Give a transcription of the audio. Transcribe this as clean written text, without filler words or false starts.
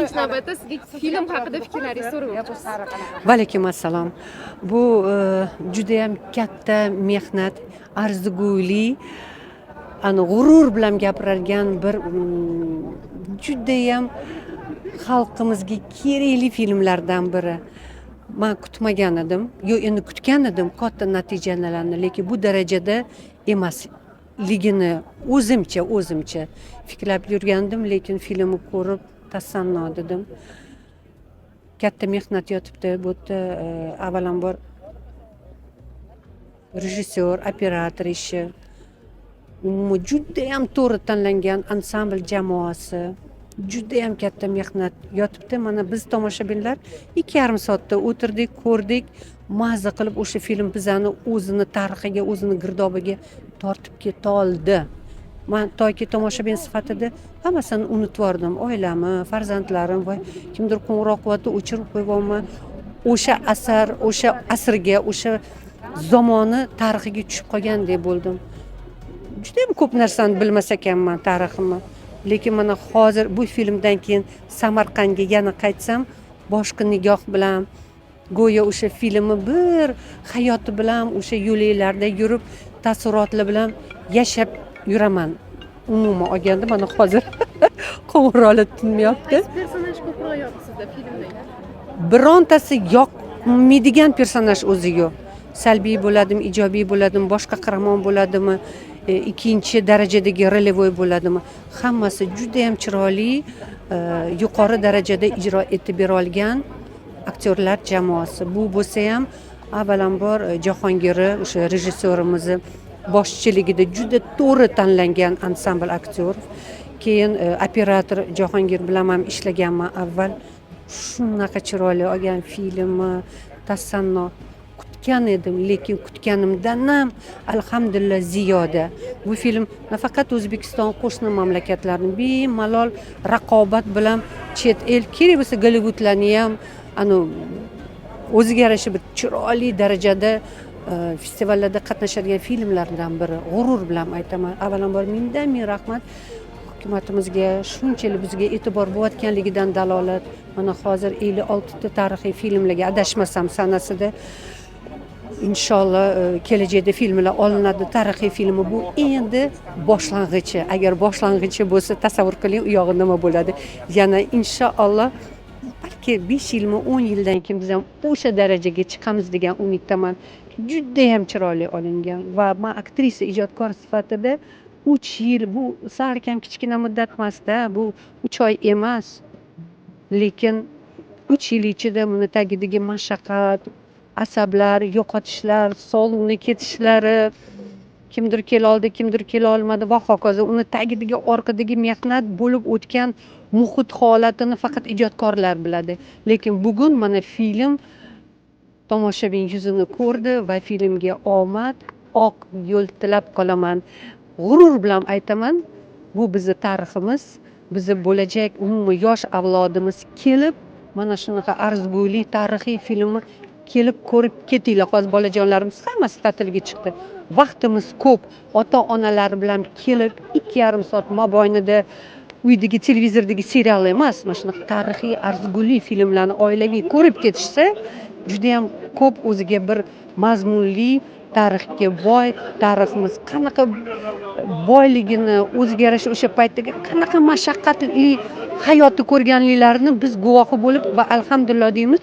Birinchi navbatda sizga film haqida fikrlaringizni so'ramoqchimiz. Vaalaykum assalom. Bu judayam katta mehnat, arzigulik, ani g'urur bilan gapiradigan bir judayam xalqimizga kerakli filmlardan biri. Man kutmagan edim, yo'q, endi kutgan edim katta natijalarni, lekin bu darajada emasligini o'zimcha fikrlab yurgandim, lekin filmni ko'rib tasanno dedim. Katta mehnat yotibdi bu yerda, avvalambor rejissyor, operator ishi, umuman judayam to'g'ri tanlangan ansambl jamoasi, judayam katta mehnat yotibdi. Mana biz, tomoshabinlar, 2,5 soatda o'tirdik, ko'rdik, maza qilib. O'sha film bizani o'zini tarixiga, o'zini girdobiga tortib ketoldi. Man toki tomoshabin sifatida hammasini unutib yubordim: oilamni, farzandlarim, voy, kimdir qo'ng'iroq qilyapti, o'chirib qo'yyapman. O'sha asar, o'sha asrga, o'sha zamoni tarixiga tushib qolgandek bo'ldim. Judayam ko'p narsani bilmas ekanman, tariximni, lekin mana hozir bu filmdan keyin Samarqandga yana qaytsam, boshqa nigoh bilan, go'yo o'sha filmni bir hayoti bilan, o'sha yo'laklarda yurib, taassurotlar bilan yashab yuraman. Umuman olganda, mana hozir qo'ng'iroqlar tinmayapti. Qaysi personaj ko'proq yoqdi sizda filmda? Birontasi yoqmaydigan personaj o'zi yo'q. Salbiy bo'ladimi, ijobiy bo'ladimi, boshqa qahramon bo'ladimi, ikkinchi darajadagi ролевой bo'ladimi, hammasi judayam chiroyli, yuqori darajada ijro etib bera olgan aktyorlar jamoasi. Bu bo'lsa ham avvalambor Jahongiri, o'sha rejissyorimizni boshchiligida juda to'g'ri tanlangan ansambl aktyor. Keyin operator Jahongir bilan ham ishlaganman avval. Shunaqa chiroyli olgan filmni, tasanno. Kutgan edim, lekin kutganimdan ham, alhamdulillah, ziyoda. Bu film nafaqat O'zbekiston, qo'shni mamlakatlarni bemalol raqobat bilan chet el, kerak bo'lsa Gollivudlarni ham anavi o'ziga yarasha bir chiroyli darajada festivallarda qatnashadigan filmlardan biri, g'urur bilan aytaman. Avvalambor mingdan ming rahmat hukumatimizga, shunchalik bizga e'tibor bo'layotganligidan dalolat. Mana hozir 56 ta tarixiy filmlarga, adashmasam, sanasida, inshaalloh, kelajakda filmlar olinadi. Tarixiy filmi bu endi boshlang'ichi. Agar boshlang'ichi bo'lsa, tasavvur qiling, u yog'i nima bo'ladi yana. Inshaalloh, balki 5 yilmi, 10 yildan keyin biz ham o'sha darajaga chiqamiz degan umiddaman. Judayam chiroyli olingan va man aktrisa, ijodkor sifatida 3 yil, bu salkam kichkina muddat emasda, bu 3 oy emas, lekin 3 yil ichida buni tagidagi mashaqqat, asablar, yo'qotishlar, sog'liqni ketishlari, kimdir keloldi, kimdir kelolmadi va hokazo, uni tagidagi, orqadagi mehnat bo'lib o'tgan muhit holatini faqat ijodkorlar biladi. Lekin bugun mana film tomoshabin yuzini ko'rdi va filmga omad, oq yo'l tilab qolaman. G'urur bilan aytaman, bu bizni tariximiz, bizni bo'lajak, umuman yosh avlodimiz kelib, mana shunaqa arzigulik tarixiy filmni kelib ko'rib ketinglar. Hozir bolajonlarimiz hammasi ta'tilga chiqdi, vaqtimiz ko'p. Ota onalar bilan kelib 2,5 soat mobaynida uydagi televizordagi serial emas, mana shunaqa tarixiy arzigulik filmlarni oilaviy ko'rib ketishsa, judayam ko'p o'ziga bir mazmunli, tarixga boy, tariximiz qanaqa boyligini, o'ziga yarasha o'sha paytdagi qanaqa mashaqqatli hayotni ko'rganliklarini biz guvohi bo'lib va alhamdulillah deymiz.